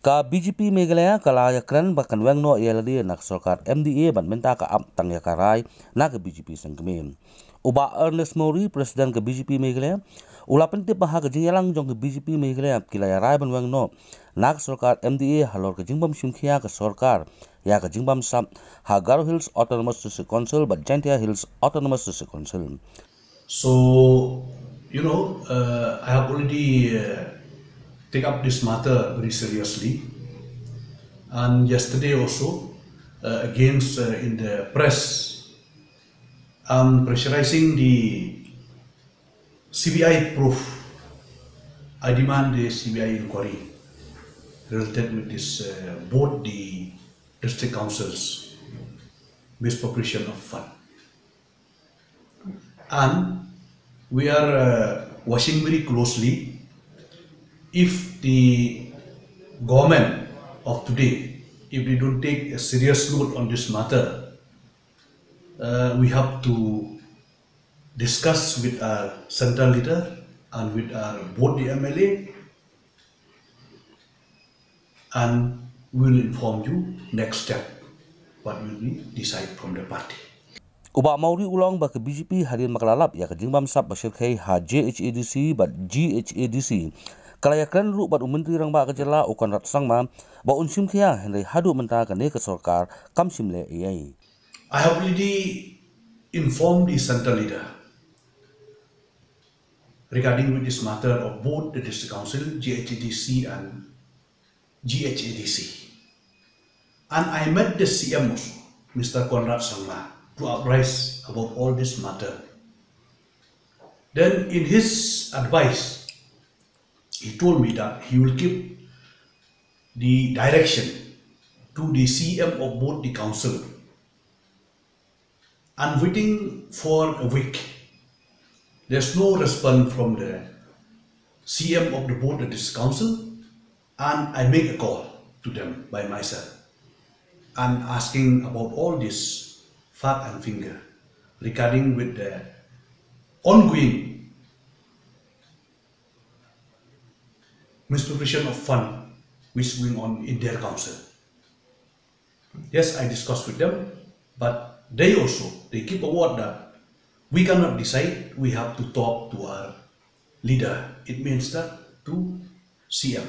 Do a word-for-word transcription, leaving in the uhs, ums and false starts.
Ka B J P Meghalaya ka la ïakren ba kan weng noh ïa lade na ka sorkar M D A bad mynta ka ap tang ïa ka rai na ka B J P seng kmie. U Bah Ernest Mawrie, President ka B J P Meghalaya, u la pyntip ba ha ka jingïalang jong ka B J P Meghalaya ki la ïa rai ban weng noh na ka sorkar M D A halor ka jingbym shim khia ka sorkar ïa ka jingbamsap ha Garo Hills Autonomous District Council bad Jaintia Hills Autonomous District Council. So, you know, uh, I have already uh, take up this matter very seriously. And yesterday also, uh, against uh, in the press, I'm pressurizing the C B I proof. I demand the C B I inquiry related with this uh, both the district councils misappropriation of fund. And we are uh, watching very closely if the government of today, if they don't take a serious note on this matter, uh, we have to discuss with our central leader and with our both the M L A, and we will inform you next step what will be decided from the party. U Bah Mawrie u la ong ba ka B J P hadien ba ka la lap ïa ka jingbamsap ba shyrkhei ha J H A D C bad G H A D C, ka la ïakren ruh bad u Myntri Rangbah ka jylla u Conrad Sangma ba un shim khia, hynrei haduh mynta kane ka sorkar kam shim leh ei ei. I have already informed the central leader regarding with this matter of both the district council, G H A D C and G H A D C. And I met the C M also, Mister Conrad Sangma, to apprise about all this matter. Then in his advice, he told me that he will give the direction to the C M of both the council. I'm waiting for a week. There's no response from the C M of the board of this council, and I make a call to them by myself and asking about all this fact and finger regarding with the ongoing misappropriation of fund which is going on in their council. Yes, I discussed with them, but they also, they keep a word that we cannot decide, we have to talk to our leader. It means that to C M.